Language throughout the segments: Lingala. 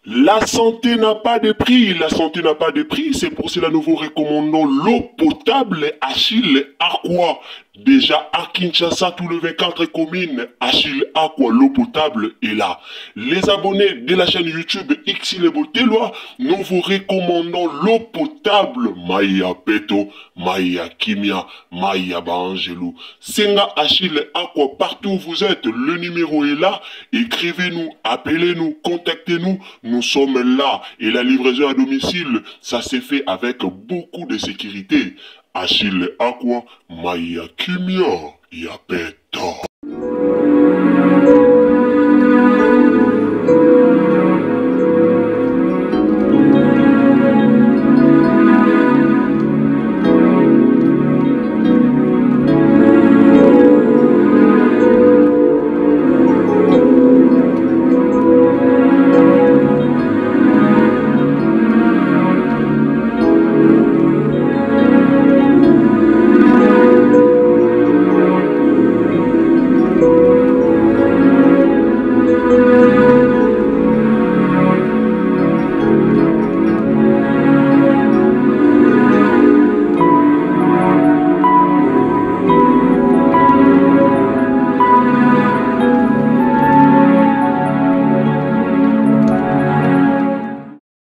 La santé n'a pas de prix, la santé n'a pas de prix, c'est pour cela nous vous recommandons l'eau potable Achille Aqua. Déjà à Kinshasa, tous les 24 communes, Achille Aqua, l'eau potable est là. Les abonnés de la chaîne YouTube Xile Boteloi, nous vous recommandons l'eau potable Maya Peto, Maya Kimia, Maya Baangelou. Senga Achille Aqua, partout où vous êtes, le numéro est là. Écrivez-nous, appelez-nous, contactez-nous. Nous sommes là. Et la livraison à domicile, ça s'est fait avec beaucoup de sécurité. Achille Aqua, Maya Kimia, Yapeto.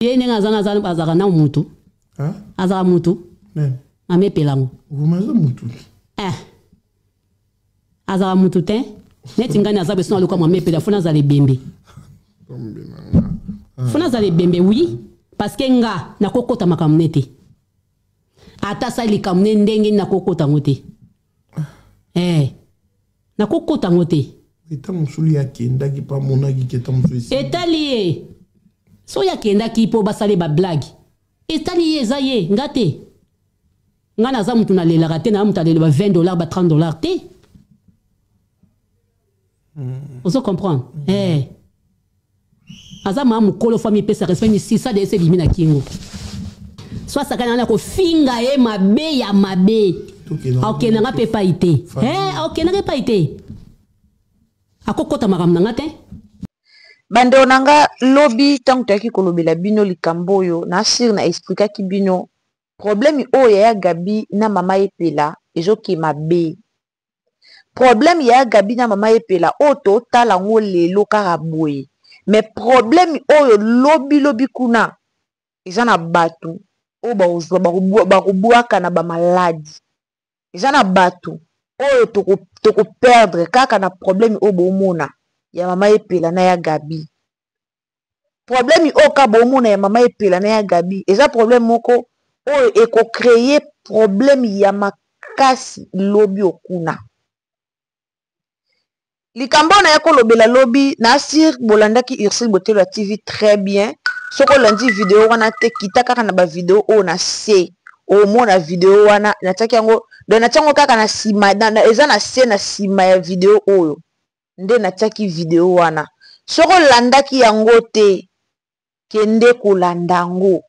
Ye ndenge aza naza azalaka na mutu azalaka mutu amepela yango eh. Azalaka mutu te neti ngai naza beso naluka mwa mepela fo nazala ebembe fo nazala ebembe oui parce que nga nakokota makambo ne te ata asali likambo ne ndenge nini nakokota yango te eh. Nakokota yango te. Ntango mosusu ye akendaki mpo amonaki ke ntango mosusu etali ye soki akendaki mpo basala ba blague etali ye eza ye nga te nga naza motu nalelaka te naa motu alela ba 20 dollars ba 30 dollars te ozo comprendre eh. Aza maa mokolo fo amipesa respect misisa de ese ebimi na kingo so asakani na kofinga ye mabe ya mabe akokendanga mpe epai te eh, akokendanga epai te akokota makambo na nga te. Bandeko na nga, lobi ntango toyaki kolobela bino likambo oyo, na sur na explikaki bino problème oyo yaya Gaby na mama Epela ezoke mabe. Problème ya Gaby na mama Epela oyo totala ngo lelo kaka boye, mais problème oyo lobi lobi kuna eza na bato oyo bakozwa bakobwaka na ba maladi, eza na bato oyo toko perdre kaka na problème oyo bomona ya mama Epela na ya Gaby. Problème oyo kaka bomona ya mama Epela na ya Gaby eza problème moko oyo eko créer problème ya makasi lobi okuna. Likambo oyo naya kolobela lobi na sur bolandaki Ursule Botelo ya TV très bien. Soki olandi video wana te, kita kaka na ba video oyo na se omona video wana natiaki yango, donc natia yango kaka na sima, eza na se na sima ya video oyo nde natiaki video wana. Soki olandaki yango te, kende kolanda yango,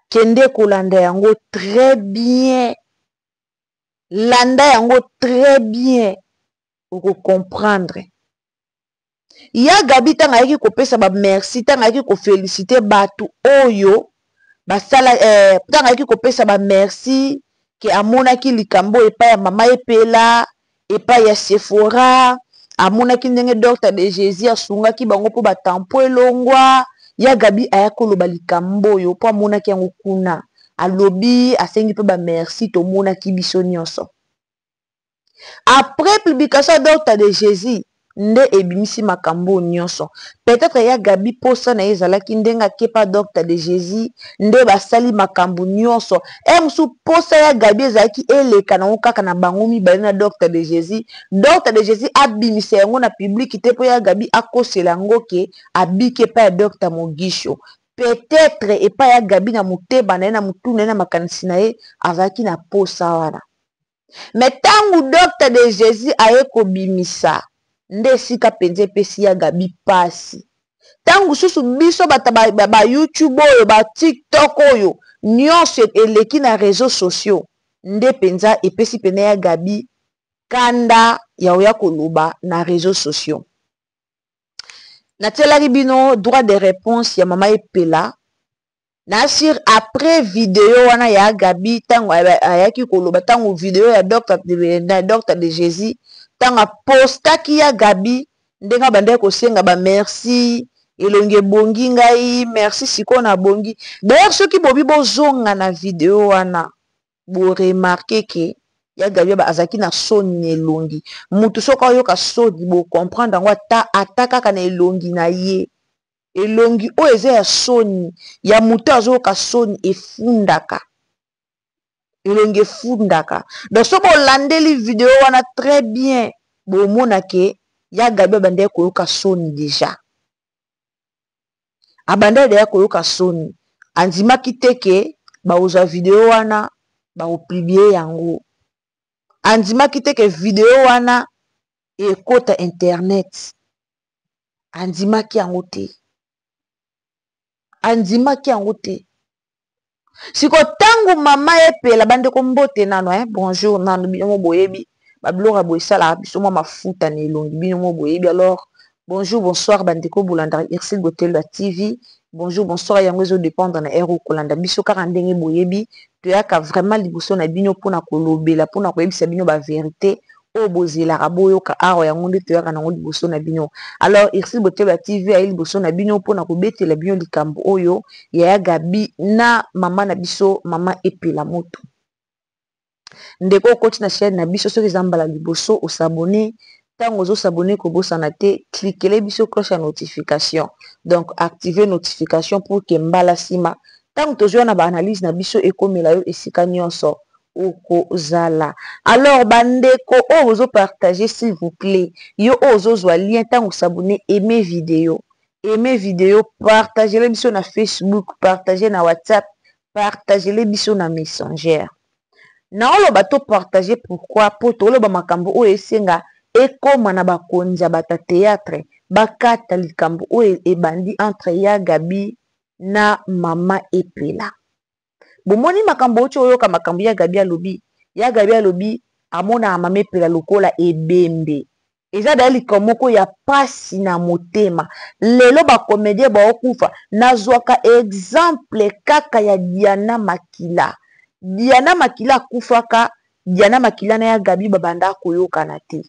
kende kolanda yango très bien, landa yango très bien, oko comprendre. Ya Gaby ntango ayaki kopesa ba merci, ntango ayaki ko féliciter bato oyo basala, ntango ayaki kopesa ba merci ke amonaki likambo epai ya mama Epela, epai ya Sephora, amonaki ndenge Docteur de Jésus asungaki bango mpo ba tampon elongwa. Ya Gaby aya koloba likambo oyo mpo amonaki yango kuna, alobi asengi mpe ba merci, tomonaki biso nyonso. Après publication ya Docteur de Jésus nde ebimisi makambo nyonso. Peut-être ya Gaby posa na ye ezalaki ndenge akepa Docteur de Jésus nde basali makambo nyonso. E mosusu posa ya Gaby ezalaki eleka nango kaka na bango mibale na Docteur de Jésus. Docteur de Jésus abimisa yango na public te mpo ya Gaby akosela yango ke abiki epai ya Docteur Mogisho. Peut-être epai ya Gaby na motema na ye, na mutu na ye, na makanisi na ye azalaki na posa wana. Mais tangu Docteur de Jésus aye kobimisa nde esika penza epesi ya Gaby pasi. Tangu susu biso bata ba YouTube oyo ba TikTok oyo nyonso eleki na réseaux sociaux nde penza epesi pena ya Gaby kanda ya oya koloba na réseaux sociaux. Natielaki bino droit de réponse ya mama Epela na sur après video wana ya Gabi ntango ayaki koloba ntango video ya docteur de, docteur de Jésus ntango apostaki ya Gabi ndenge abandaki kosenga ba merci elongi ebongi ngai merci sikoyo nabongi. D'ailleurs soki bobi bozonga na video wana bo remarquer ke ya Gabi azalaki na soni na elongi. Mutu soki ayoka soni bo comprendre yango ata ata kaka na elongi na ye. Elongi oyo eza ya soni ya mutu azoyoka soni efundaka. Elongi efundaka. Donc soki bolandeli video wana très bien bomona ke ya Gabi abandaki koyoka soni deja. Abandaki deja koyoka soni. Andimaki te ke bakozwa video wana bakopublie yango. Andimaki te ke video wana ekota internet. Andimaki yango te. Andimaki yango te. Siko ntango mama Epela bandeko mbote nano eh? Bonjour nano bino mo boyebi babiloko ya boye esalaka biso mwa mafuta na elongi bino mo boyebi. Alors bonjour bonsoir bandeko bolandaka Ursule Botelwa TV. Bonjour bonsoir yango ezo dépendre na heure okolanda biso kaka ndenge boyebi toyaka vraiment liboso na bino mpona kolobela mpona koyebisa bino ba vérité oyo bozelaka boyoka awa yango nde toyaka nango liboso na bino. Alors Ursule Botelwa TV aye liboso na bino mpona kobetela bino likambo oyo yaya Gabi na mama na biso mama Epela Moto. Ndeko okoti na chaîne na biso soki eza mbala liboso osabone ntango ozosabone kobosana te klikele biso cloche ya notification donc activer notification pour que mbala nsima ntango tozwa na baanalyse na biso ekomela yo esika nyonso okozala. Alors bandeko oyo bozopartage s'il vous plaît yo oyo ozozwa lien ntango osabone aime video aime video partagele biso na Facebook partage na WhatsApp partagele biso na Messenger. Naoloba to partage pourquoi po toloba makambo oyo esenga ekoma na bakonzi ya bato ya théâtre bakata likambo oyo ebandi entre ya Gabi na mama Epela. Bomoni makambo oti oyoka makambo ya Gabi alobi. Ya Gabi alobi amonaka mama Epela lokola ebembe. Eza daya likambo moko ya pasi na motema. Lelo ba comédien baokufa nazwaka exemple kaka ya Diana Makila. Diana Makila akufaka, Diana Makila na ya Gabi babanda koyokana te.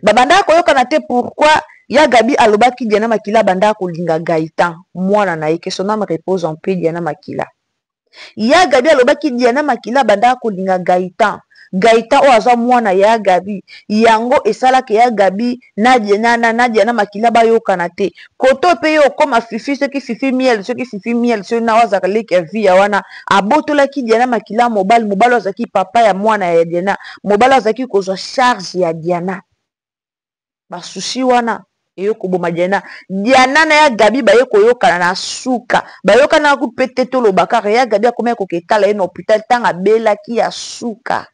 Babanda koyokana te pourquoi ya Gabi alobaki Diana Makila abanda kolinga Gaëtan mwana na ye que son âme repose en paix Diana Makila. Ya Gabi alobaki Diana Makila abanda kolinga Gaëtan. Gaëtan oyo aza mwana ya Gabi yango esalaka ya Gabi na na na Diana Makila bayokana te. Koto pe yo okoma Fifi soki Fifi miel soki Fifi miel soki na wazaka leki ya vie ya wana abotolaki Diana Makila mobali mobali azalaki papa ya mwana ya Diana mobali azalaki kozwa charge ya Diana. Basusi wana eyo koboma Diana. Diana na ya Gabi baye koyokana na suka bayokana ku pete toloba kaka ya Gabi akomaki koketala ye na hôpital ntango abelaki ya suka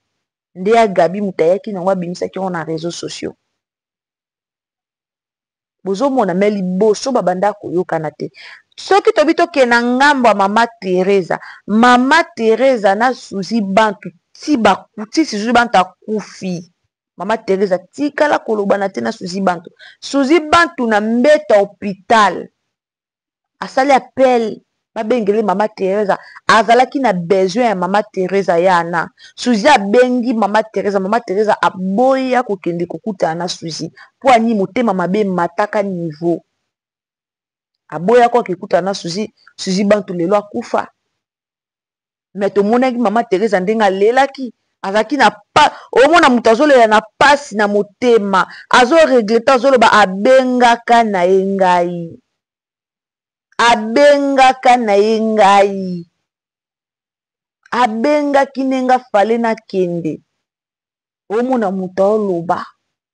nde ya Gabi moto ayaki nango abimisaki yango na réseaux sociaux. Bozomona me liboso babanda koyokana te. Soki tobi tokende na ngambo ya mama Teresa, mama Teresa na Suzy Bantu ti bakuti Suzy Bantu akufi. Mama Teresa tikala kolobana te na Suzy Bantu. Suzy Bantu na mbeta hôpital asali appel babengele mama Teresa azalaki na besoin ya mama Teresa yana. Suzy abengi mama Teresa, mama Teresa aboya kokende kokutana na Suzy po ani motema mabe mataka niveau. Aboya ko kokutana na Suzy, Suzy Bantu lelo akufa. Mais tomonaki mama Teresa ndenge alelaki azalaki na pa omona moto azolela na pasi na motema azoregrete azoloba abengaka na ye ngai abengaka na ye ngai abengaki ndenge fale nakende omona moto aoloba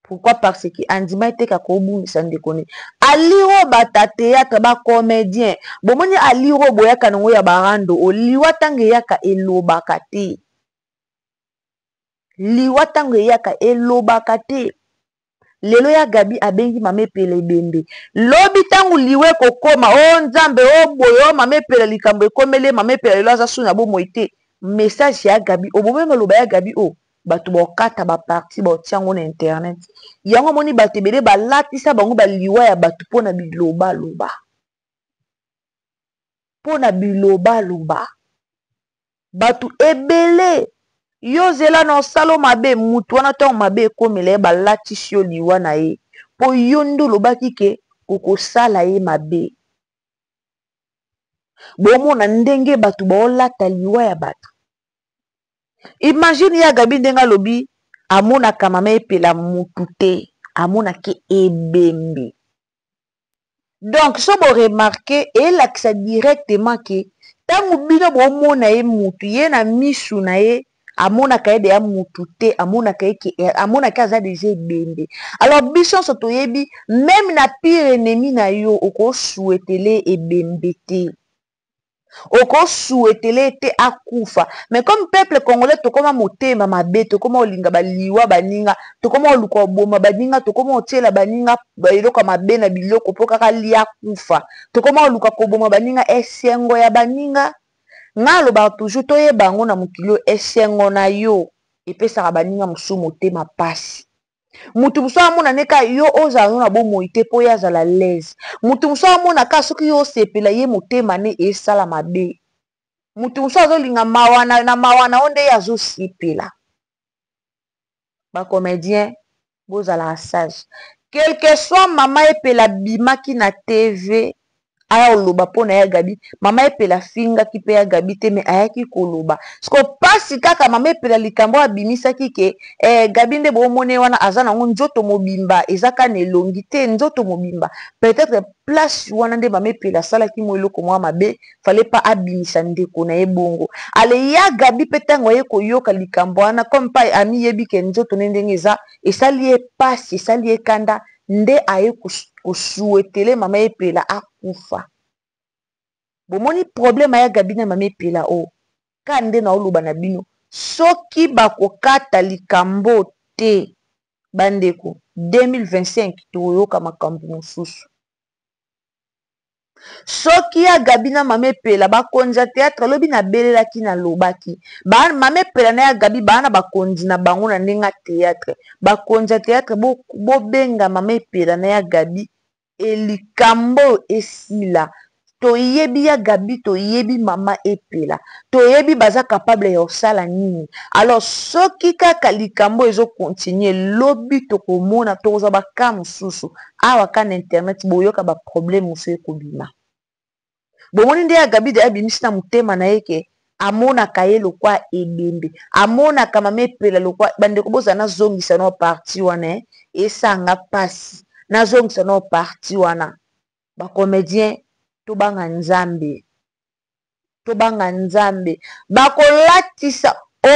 pourquoi parce que andima ete kaka obungisa ndeko ne aliro bata théâtre ba comédien bomoni aliro boyaka nango ya barando oliwa ntango eyaka elobaka te liwa ntango eyaka elobaka te lelo ya Gabi abengi mama Epela ebembe lobi ntango liwa ekokoma o nzambe o boye o mama Epela likambo ekomeli mama Epela lelo aza su na bomoi te message ya Gabi obomemi maloba ya Gabi o. Bato bakokata baparti, baotia yango na internet. Yango omoni bato ebele balatisa bango baliwa ya bato mpo na bilobaloba, mpo na bilobaloba. Bato ebele, yo zela na osalo mabe, mutu wana ntango mabe ekomela ye, balatisi yo liwa na ye mpo yo nde olobaki ke okosala ye mabe. Bomona ndenge bato baolata liwa ya bato. Imagine ya Gabi ndenge alobi amonaka mama Epela mutu te, amonaki ebembe. Donc so bo remarquer, elakisa directement ke ntango bino bomona ye mutu, ye na misu na ye amonaka ye deya mutu te, amonaka ye ke, amonaka aza deja ebembe. Alors biso nyonso toyebi, meme na pire ennemi na yo okosouhaitele ebembe te, okosouhaitele te akufa. Mais comme peuple congolais tokoma motema mabe, tokoma olinga baliwa baninga, tokoma oluka oboma baninga, tokoma otiela baninga eloko ya mabe na biloko mpo kaka lia kufa, tokoma oluka koboma baninga. Esengo ya baninga, nga alobaka toujours, toyeba yango na mokili oyo, esengo na yo epesaka baninga mosusu motema pasi. Mutu mosusu amona ne ka yo ozala no na bomoi te mpo ye azala l'aise. Mutu mosusu amona ka soki yo osepela ye motema ne esala mabe. Mutu mosusu azolinga mawa na mawa na yo nde ye azosepela. Bacomédien, bozala sage. Quel que soit mama Epela bimaki na TV aya koloba mpo na ya Gabi, mama Epela afingaki mpe ya Gabi te, me ayaki koloba siko pasi kaka mama Epela likambo abimisaki ke Gabi nde bomoni wana aza nango nzoto mobimba, eza kaka na elongi te, nzoto mobimba. Peut-être place wana nde mama Epela asalaki mwa eloko mwa mabe, fallait pas abimisa ndeko na ye bongo. Ale ya Gabi mpe ntango aye koyoka likambo wana, comme pa amiyebi ke nzoto ne ndenge eza, esali ye pasi, esali ye kanda, nde aye kosuetele mama Epela akufa. Bomoni problème ya Gabi na mama Epela o ka nde na oloba na bino, soki bakokata likambo te bandeko, 2025 toyoka makambo mosusu. Soki ya Gabi na mama Epela bakonzi ya théâtre, lobi nabelelaki, nalobaki mama Epela na ya Gabi baa na bakonzi na bango na ndenge ya théâtre. Bakonzi ya théâtre, bobenga mama Epela na ya Gabi, elikambo esila. Toyebi ya Gabi, toyebi mama Epela, toyebi baza capable ya kosala nini. Alors soki kaka likambo ezokontinue, lobi tokomona, tokozwa baka mosusu awa ka na internet, boyoka baproblème mosusu ekobima. Bomoni nde ya Gabi de abimisi na motema na ye ke amonaka ye lokwa ebembe, amonaka mama Epela lokwa. Bandeko, bozala, nazongisa na parti wana, esanga mpasi, nazongisa na parti wana. Bacomédien, tobanga Nzambe, tobanga Nzambe. Bakolatisa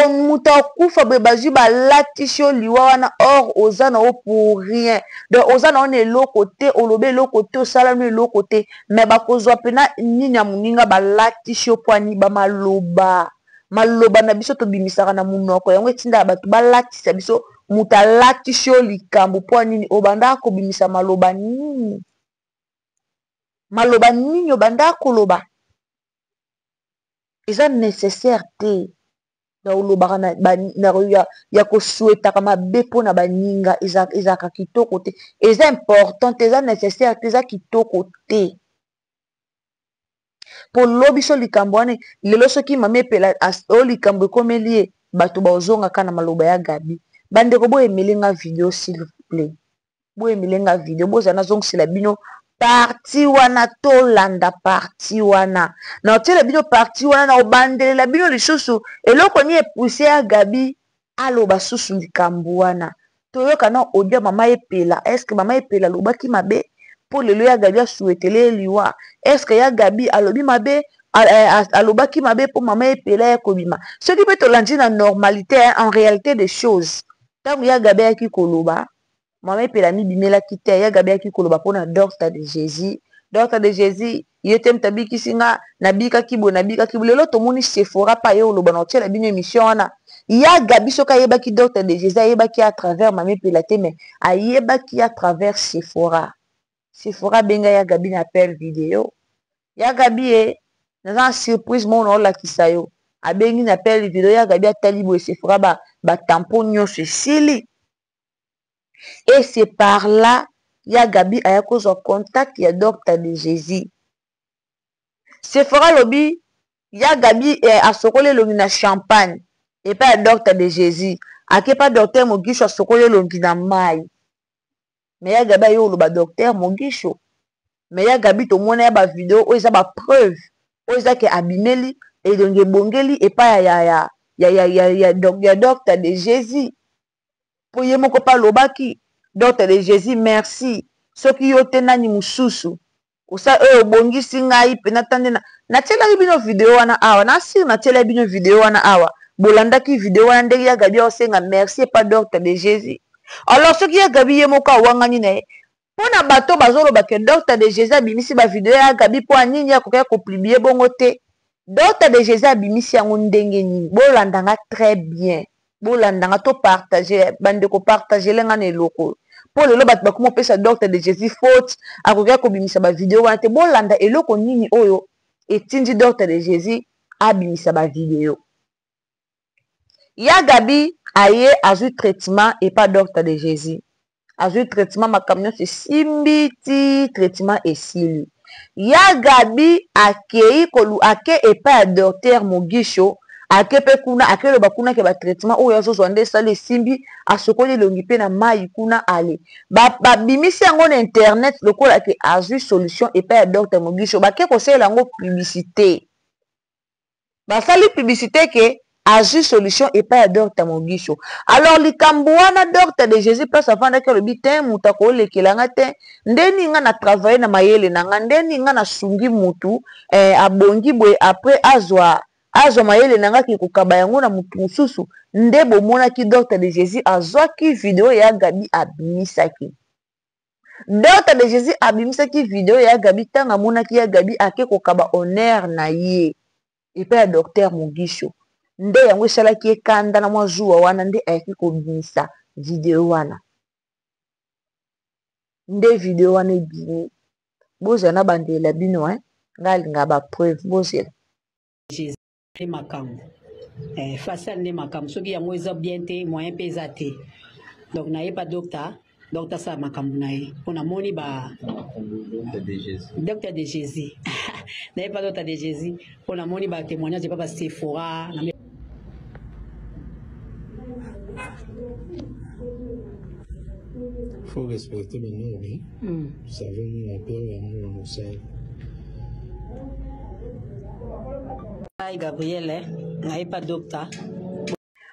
moto akufa boye, bazwi balatisi yo liwa wana, or oza na yo pour rien. Donc oza na yo na eloko te, olobi eloko te, osala no eloko te, mais bakozwa mpena nini ya moninga balatisi yo mpo ani bamaloba, maloba na biso tobimisaka na monoko, yango etindaka bato balatisa biso. Moto alatisi yo likambo mpo nini? Obandaka kobimisa maloba nini? Maloba nini obandaka koloba? Eza nécessaire te ya olobaka ya kosuetaka mabe mpona baninga. Ezalaka kitoko te, eza important te, eza nécessaire te, eza kitoko te. Mpo lobi so likambo wana, lelo soki mama Epela oyo likambo ekomeli ye, bato bazongaka na maloba ya Gabi. Bandeko, boyemele nga video, s'il vous plaît, boyemele nga video. Bozala, nazongisela bino parti wana, tolanda parti wana, na otiela bino parti wana, na obandelela bino lisusu eloko nini epuse ya Gabi aloba susu likambo wana. Toyoka na audio mama Epela. Est-ce mama Epela alobaki mabe mpo lelo ya Gabi asuetele liwa? Est-ce ya Gabi alobi mabe, alobaki mabe mpo mama Epela ya kobima? Soki mpe tolandi na normalité, en réalité des choses, ntango ya Gabi ayaki koloba, mama Epela mibimelaki te. Ya Gabi ayaki koloba mpona Docteur de Jésus. Docteur de Jésus ye te moto abikisi nga, nabikaki boye, nabikaki boye. Lelo tomoni Sephora pa ye oloba na otiela bino émission wana. Ya Gabi soki ayebaki Docteur de Jésus, ayebaki à travers mama Epela te, mais ayebaki à travers Sephora. Sephora abenga ya Gabi na appel vidéo. Ya Gabi ye naza na surprise moko na olakisa yo. Abengi na appel vidéo, ya Gabi atali boye Sephora. Ba Ba tampon nyonso esili. Et c'est par là ya Gabi aya kozwa contact ya Docteur de Jésus. Sephora alobi ya Gabi asokoli elongi na champagne epai ya Docteur de Jésus, ake pa Docteur Mogisho, asokoli elongi na mai. Mais ya Gabi aye oloba Docteur Mogisho. Mais ya Gabi, tomona ya bavideo oyo eza bapreuve oyo eza ke abimeli elongi ebongeli epai ya Docteur de Jésus, mpo ye moko mpe alobaki: "Docteur de Jésus, merci, soki yo te, nani mosusu osa oyo obongisi ngai mpena?" Ta nde natielaki bino video wana awa, na sire natielaki bino video wana awa. Bolandaki video wana ndenge ya Gabi aosenga merci epa Docteur de Jésus. Alors soki ya Gabi ye moko awangani na ye, mpo na bato bazoloba ke Docteur de Jésus abimisi bavideo ya Gabi mpo anini, akokaki kopublier bongo te. Docteur de Jésus abimisi yango ndenge nini? Bolandanga très bien, bolandanga to partage. Bandeko, partagele nga na eloko, mpo lelo bato bakoma opesa Docteur de Jésus faute, akokaki kobimisa bavideo wana te. Bolanda eloko nini oyo etindi Docteur de Jésus abimisa bavideo ya Gabi. Aye azwi traitement epa Docteur de Jésus, azwi traitement, makambo nyonso esimbi ti traitement esili. Ya Gabi akei kolu, ake epai ya Docteur Mogisho, ake mpe kuna, akeloba kuna ke batraitement oyo azozwa nde esali esimbi, asokoli elongi mpe na mai kuna. Ale babimisi yango na internet lokola ke azwi solution epai ya Docteur Mogisho. Bake kosalela yango publicité, basali publicité ke azwi solution epai ya Docteur Mogisho. Alors likambo wana, Docteur de Jésus place afandaki, alobi te moto akolekela nga te. Ndeni nga na travaille na mayele na nga, ndeni nga nasungi motu abongi boye, après azwa mayele na nga ke kokaba yango na motu mosusu. Nde bomonaki Docteur de Jésus azwaki video ya Gabi, abimisaki. Docteur de Jésus abimisaki video ya Gabi ntango amonaki ya Gabi ake kokaba honneur na ye epai ya Docteur Mogisho. Nde yango esalaki ye kanda na mwa zuwa wana, nde ayaki kobimisa video wana. Nde video wana ebimi. Bozela na bandela bino, ngai alingaka bapreuve, bozela. Nde makambo facial, nde makambo. Soki yango eza bien te, moyen mpe eza te. Donc nayeba docteur, docteur asala makambo na ye, mpo namoni ba Docteur de Jésus, nayeba Docteur de Jésus, mpo namoni batémoignage epa basephora. Faut respecter les normes. Vous savez, mon père et moi, on sait. Ngai Gabriel, nayeba docteur.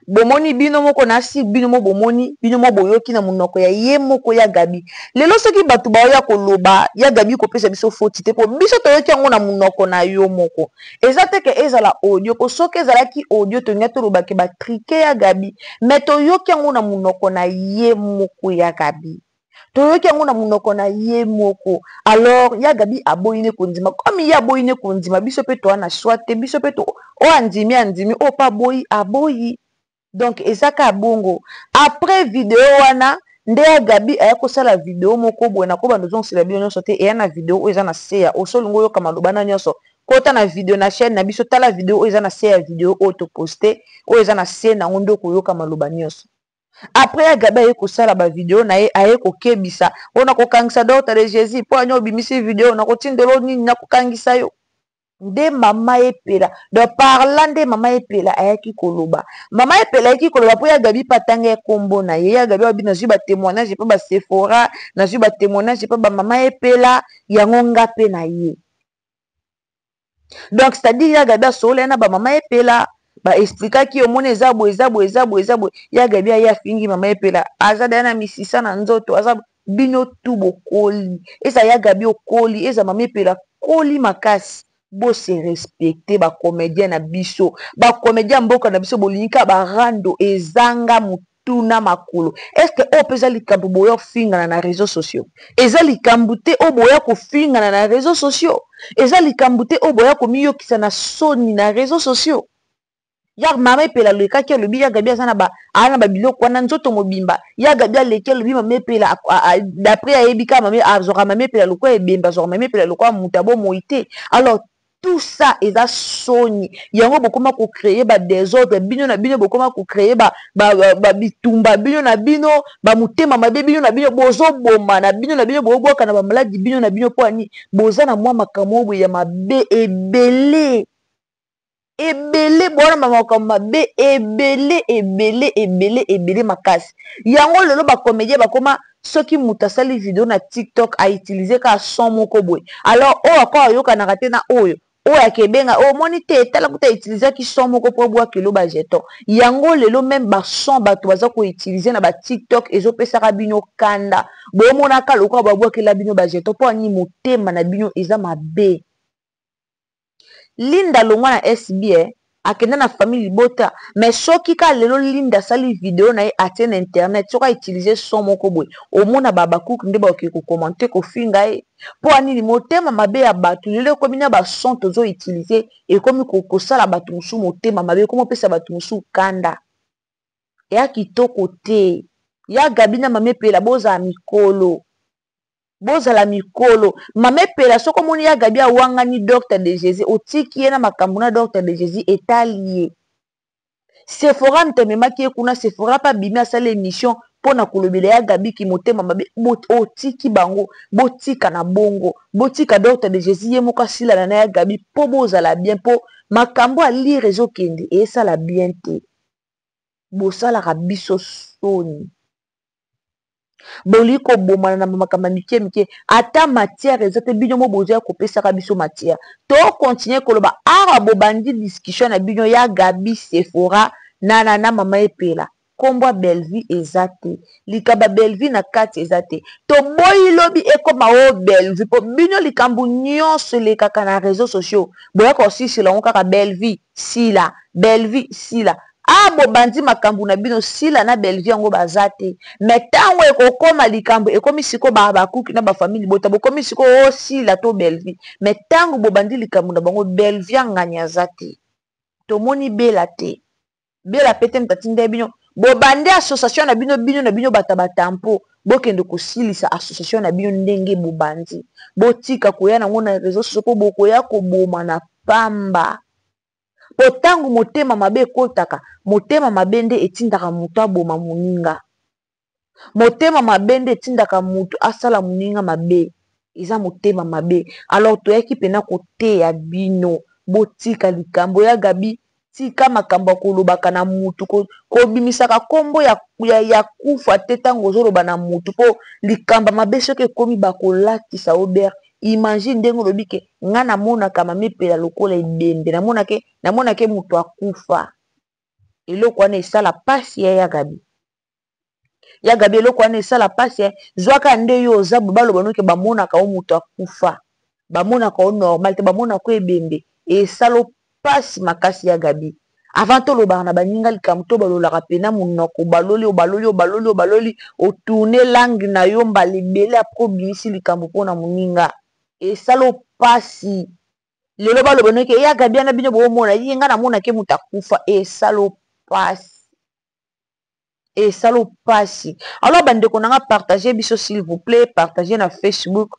Bomoni bino moko na si bino mo, bomoni bino mo, boyoki na monoko ya ye moko ya Gabi. Lelo soki bato baoya koloba ya Gabi kopesa biso foti te, mpo biso toyoki yango na monoko na yo moko. Eza te ke ezala audio, mpo soki ezalaki audio, tolingi tolobake batriquer ya Gabi. Mais toyoki yango na monoko na ye moko ya Gabi, toyoki yango na monoko na ye moko. Alors ya Gabi aboyi ne kondima. Comme ye aboyi ne kondima, biso mpe toa na choix te. Biso mpe oyo andimi, andimi, oyo mpe aboyi, aboyi. Donc eza kaka bongo. Après video wana, nde ya Gabi aya kosala video moko boye. Nakobanda ozongisela bino nyonso te, eya na video oyo eza na se ya oso. Olingi oyoka maloba na nyonso, kota na video na chaîne na biso, tala video oyo eza na se ya video oyo toposte, oyo eza na se nango, nde okoyoka maloba nyonso. Après ya Gabi aye kosala bavideo na ye, aye kokebisa oyo: "Nakokangisa Docteur de Jésus mpo ani obimisi video, nakotindela nini, nakokangisa yo." Nde mama Epela, donc par là nde mama Epela ayaki koloba. Mama Epela ayaki koloba mpo ya Gabi mpe atanga ye nkombo na ye. Ya Gabi alobi: "Nazwi batémoignage mpe basephora, nazwi batémoignage mpe bamama Epela, yango nga mpe na ye." Donc c'est-à-dire ya Gabi asolola ye na bamama Epela, baexplikaki: "Omoni, eza boye, eza boye, eza boye, eza boye." Ya Gabi aye afingi mama Epela, aza daya na misisa na nzoto, aza bino tu bokoli. Eza ya Gabi okoli, eza mama Epela koli makasi. Bose respecter, bacomédien na biso, bacomédien ya mboka na biso. Bolingi kaka barando ezanga motuna makolo. Est-ce oyo mpe eza likambo boya kofingana na réseaux sociaux? Eza likambo te oyo boya kofingana na réseaux sociaux, eza likambo te oyo boya komiyokisa na soni na réseaux sociaux. Ya mama Epela alekaki, alobi ya Gabi aza na ba aa na babiloko wana nzoto mobimba. Ya Gabi aleki, alobi mama Epela, d'après ayebi kaka mama azwaka mama Epela lokola ebembe, azwaka mama Epela lokola moto abomoi te. Alors Tout ça eza soni. Yango bokoma ko créer ba desordre bino na bino, bokoma ko créer ba ba, ba, ba bitumba bino na bino, ba motema mabe bino na bino, bozoboma na bino na bino, bobwaka na ba maladi bino na bino. Mpo ani boza na mwa makambo oyo ya mabe ebele ebele, bowana ba makambo mabe ebele ebele ebele ebele makasi. Yango lelo ba comédien bakoma, soki moto asali video na TikTok, autiliser kaka son moko boye, alors oyo ako ayokanaka te na oyo oyo akebenga omoni te, tala kuta autilisaki son moko mpo abwakelo bajeton. Yango lelo même bason bato baza koutiliser na baTikTok ezopesaka bino kanda, bomonaka lokola babwakela bino bajeton. Mpo ani motema na bino eza mabe. Linda longwa na SB, akenda na famille libota. Mais soki ka lelo Linda asali video na ye, atie na internet, soki autiliser son moko boye, omona babakuku nde bakoki kocommenter, kofinga ye. Mpo anini? Motema mabe ya bato. Lelo ekomi na bason tozoutiliser, ekomi kosala bato mosusu motema mabe, ekomi opesa bato mosusu kanda. Eya kitoko te. Ya Gabi na Mama Epela, bozala mikolo, bozala mikolo. Mama Epela, soki omoni ya Gabi awangani Docteur de Jésus, otiki ye na makambo na Docteur de Jésus, etali ye. Sephora moto amemaki ye kuna. Sephora mpe abimi, asali émission mpona kolobela ya Gabi ki motema mabe. Otiki bango, botika na bongo, botika Docteur de Jésus ye moko asilana na ya Gabi mpo bozala bien, mpo makambo alire ezokende esala bien te. Bosalaka biso soni, bolingi kobomana na makambo ya mike mike, ata matière eza te. Bino mo bozoya kopesaka biso matière. Tocontinuer koloba awa, bobandi discussion na bino ya Gabi, Sephora na Mama Epela, nkombo ya Bellevue eza te, likambo ya Bellevue na kati eza te. Toboyi lobi ekóma o Bellevue, mpo bino likambo nyonso elekaka na réseaux sociaux, boya kosisila yango kaka Bellevue sila, Bellevue sila. A bobandi makambo na bino, sila na Bellevue yango baza te. Mais ntango ekokóma likambo, ekomi sikoyo bakuki na bafamille bota, bokomi sikoyo o sila to Bellevue. Mais ntango bobandi likambo na bango, Bellevue angani aza te, tomoni Bela te, Bela pe te. Moto atinda bino bobandi association na bino, bino na bino bato ya batampo, bokende kosilisa association na bino ndenge bobandi. Botika koya nango na réseau sociaux, mpo bokoya koboma na pamba. Mpo ntango motema mabe ekotaka, motema mabe nde etindaka moto aboma moninga, motema mabe nde etindaka moto asala moninga mabe, eza motema mabe. Alors toyaki mpena koteya bino, botika likambo ya Gabi, tika makambo ya kolobaka na mutu, kobimisaka nkombo ya kufa te ntango ozoloba na mutu, mpo likambo mabe soki ekomi, bakolatisa obert. Imagine ndenge olobi ke nga namonaka Mama Epela lokola ebembe, namonake moto akufa. Eloko wana esala mpasi ya Gabi, ya Gabi, eloko wana esala mpasi. Zwaka nde yo oza, baloba noke bamonaka o moto akufa, bamonaka o normal te, bamonaka o ebembe, esala mpasi makasi. Ya Gabi, avant tolobaka na baninga likambo, to balolaka pena monoko, baloli, obaloli, obaloli, obaloli, otourner langue na yo mbala ebele, après obimisi likambo mpona moninga, esala mpasi. Lelo baloba noki ya Gabi na bino boomona ye, nga namonake moto akufa, esala mpasi, esala mpasi. Alors bandeko na nga, partage biso s'il vous plaît, partage na Facebook,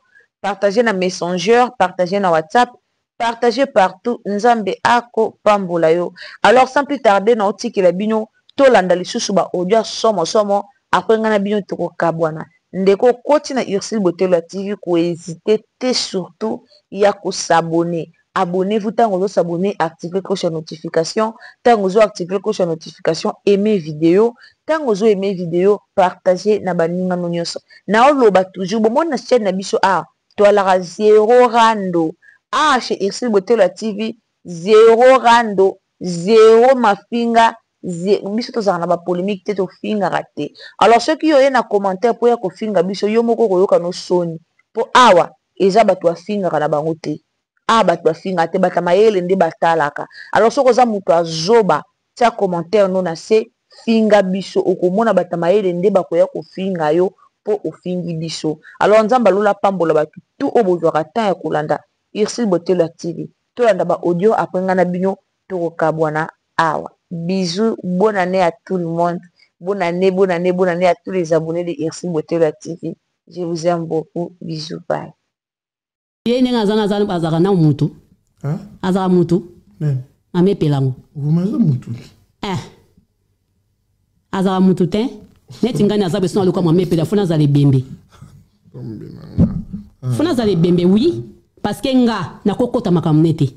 partage na Messenger, partage na WhatsApp, partage partout. Nzambe akopambola yo. Alors sans plus tarder, na otikela bino tolanda lisusu baaudio ya somo somo, après ngai na bino tokokabwana. Ndeko okoti na Ursule Botelo ya TV, kohésiter te, surtout ya kos'abonner. Abonnez-vous. Ntango ozos'abonner, active cloche ya notification. Ntango ozoactiver cloche ya notification, aime vidéo. Ntango ozoaimer vidéo, partage na baningano nyonso. Naoloba toujours, bomoni na chaîne na biso awa, toalaka zéro rando. Awa chez Ursule Botelo ya TV, zéro rando, zéro mafinga. Biso tozalaka na bapolémique te, tofingaka te. Alors soki yo oye na commentaire mpo ya kofinga biso, yo moko koyoka no soni, mpo awa eza bato bafingaka na bango te. Awa bato bafingaka te, bato ya mayele nde batalaka. Alors soki oza moto azoba, tia commentaire no na se, finga biso, okomona bato ya mayele nde bakoya kofinga yo mpo ofingi biso. Alors Nzambe alola pambola bato tu oyo bozwaka temps ya kolanda Ursule Botelo ya TV. Tolanda baaudio, après ngai na bino tokokabwana awa. Bisous, bonne année à tout le monde, bonne année, bonne année, bonne année à tous les abonnés de Ursule Botelo ya TV. Je vous aime beaucoup, bisous, bye. Ye ndenge aza, azalaka na mutu. Azalaka mutu mama epela yango eh. Azalaka mutu te neti ngai naza beso naluka mama epela fo nazala ebembe, fo nazala ebembe, oui, parce que nga nakokota makambo ne te.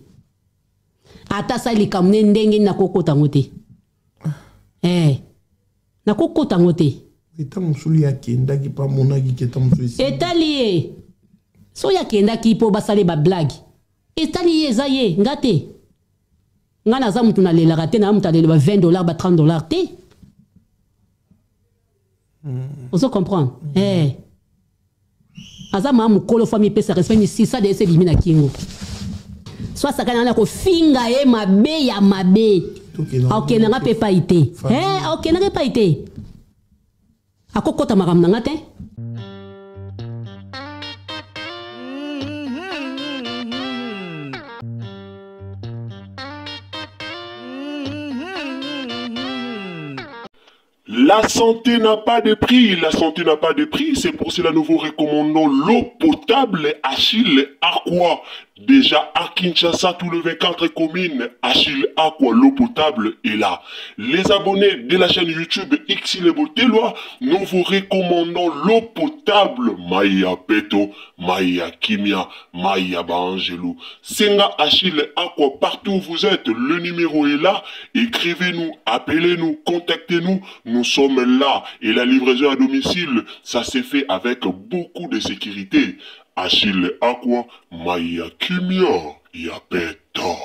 Ata asali likambo ne ndenge nini, nakokota yango te. Eh, nakokota yango te. Ntango mosusu ye akendaki mpo amonaki ke ntango mosusu etali ye. Soki akendaki mpo basala bablague, etali ye, eza ye, nga te. Nga naza mutu nalelaka te, naa mutu alela ba 20 $, ba 30 $ te. Ozo comprendre? Eh. Aza maa mokolo, fo amipesa respect. Misisa de ese ebimi na kingo, so asakani na kofinga ye mabe ya mabe, akokendanga mpe epai te. Eh, akokendanga epai te, akokota makambo na nga te. La santé n'a pas de prix, la santé n'a pas de prix, c'est pour cela nous vous recommandons l'eau potable Achille Aqua. Déjà à Kinshasa, tout le 24 communes, Achille Aqua, l'eau potable est là. Les abonnés de la chaîne YouTube Xile Boteloi, nous vous recommandons l'eau potable Maya Peto, Maya Kimia, Maya Baangelou. Senga Achille Aqua, partout où vous êtes, le numéro est là. Écrivez-nous, appelez-nous, contactez-nous. Nous sommes là. Et la livraison à domicile, ça s'est fait avec beaucoup de sécurité. Achille Aqua, Maya Kimia, Yapeto.